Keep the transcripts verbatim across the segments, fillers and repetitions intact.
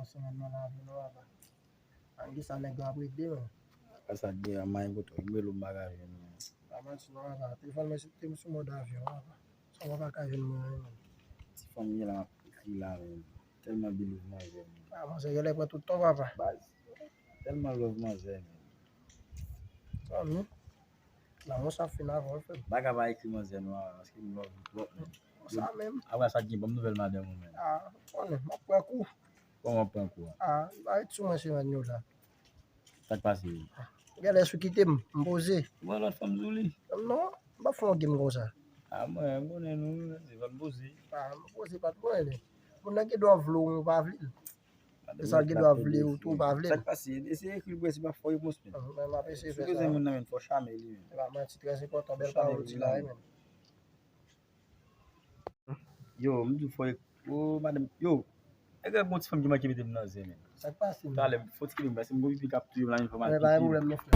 Semenn nan lavi nou, papa. Ann gen sa nèg yo ap regle, men. Apa sa gen an, mayen kote w rele m, m pa ka jwenn ou. Pa manti non, papa. Telefòn mwen se te sou mòd avyon, papa. Sa w pa ka jwenn mwen, men. Ti fanm li la, m ap ekri la, men. Tèlman bi love manzè, men. Ah, manzè genlè pran tout tan, papa. Baz. Tèlman love manzè, men. Fanmi. Lanmou sa fin avan, frè m. Bagay pa ekri manzè non, paske m love ou twòp, men. Sa menm. Apre sa, gen bon nouvèl madanm ou, men. Ah, konnen, m ap pran kou. Kòman w ap pran kou a? Ah, li pa ret sou mwen semèn yo la. Sa k pase? Genlè sou kite m, m poze. Ou wè lòt fanm sou li? Non, m pa fè yon game konsa. Ah, mwen, m konnen nou, se fò n poze. Ah, m poze pa t mwen li. Moun nan gen dwa vle w, ou pa vle l. Se sa l gen dwa vle ou tou, ou pa vle l. Sa k pase? Eseye ekri l pou wè si pa fè w repons, men. Ah, men m ap eseye fè sa. Sou koze moun nan, men, fò w chame li, men. Se pa manti, trè enpòtan, bèl pawòl di la, wi, men. Yo, m di w fò, o, madanm, yo, e gen bon ti fanm ki manke mete m nan zen, men. Sa k pase, men? Talè, fò ti kite m, paske m gon pipi k ap touye m la, men fò m al pipi. Pa gen pwoblèm, non, frè.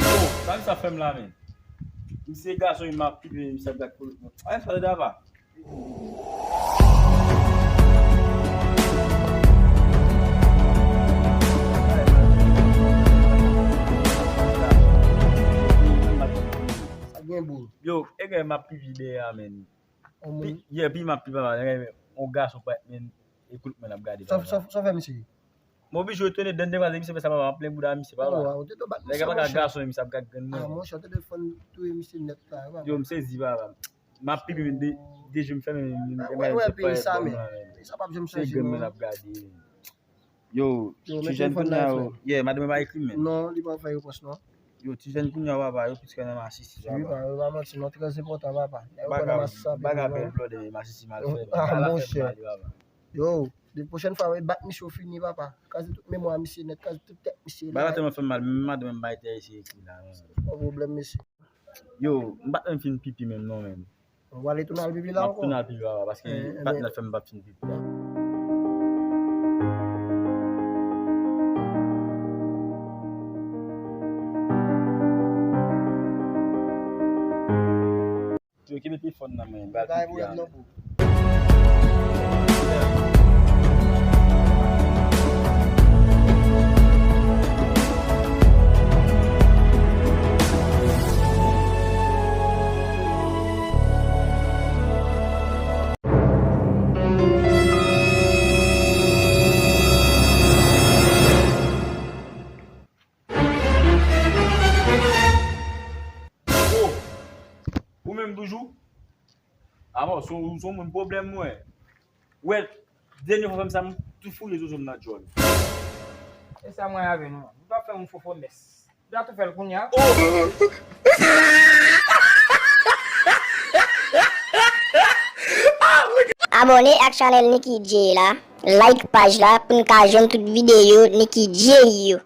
Oh, sa misye ap fè m la, men? Misye gason, m ap pipi, misye ap gad kolot mwen. Ay, sa tande apa? Sa gen bou. Yo, e gen m ap pipi dèyè a, men. Pi, yeah, pi m ap pipi, papa. Yon gason pa, men, e kolot mwen ap gade, papa. Sa, sa, sa fè misye? M oblije retounen, dènye fwa misye fè sa, papa, m ap plen bouda misye, papa. Nèg la pa ka gason, misye ap gad grenn mwen. Ah, monchè, ou te dwe fann touye misye nèt la, papa. Yo, m sezi, papa. M ap pipi, men de, de je m fèmen, men, men, men, peyi sa, men. Peyi sa p ap janm chanje, non. Se grenn mwen ap gade. Yo, ti jèn kounye a yo, yeah, madanm mwen pa ekri m, men. Non, li pa fè repons, non. Yo, ti jèn kounye a yo, papa, yo plis kwè nan masisi, papa. Wi, papa, yo pa manti, non, trè enpòtan, papa. Bagay, bagay bèl blòdè, men masisi mal fèt. Ah, monchè. Yo, de pwochèn fwa, wi, bat misye ou fini, papa. Kraze tout memwa misye nèt, kraze tout tèt misye la. Bagay la tèlman fè m mal, menm madanm mwen bay tè eseye ekri la, men. Yon pwoblèm, mesye. Yo, m pa t menm fin pipi menm non, menm. Ou ale tounen al pipi la ankò? M ap tounen al pipi la, paske patnè fè m pa t fin pipi la. Yo, kenbe telefòn nan mwen, m pral pipi a. Oh! Ou menm toujou? Amò, se yon, se yon moun pwoblèm mwen. Wè, dènye fwa fè m sa, m tou fouye zozo m nan djòl. E sa mwen avè nou. M pa fè yon fofo mès. M ta tou fè l kounye a. Oh! Abòne ak chanèl Nicky Jay la, like paj la pou n ka jwenn tout videyo Nicky Jay yo.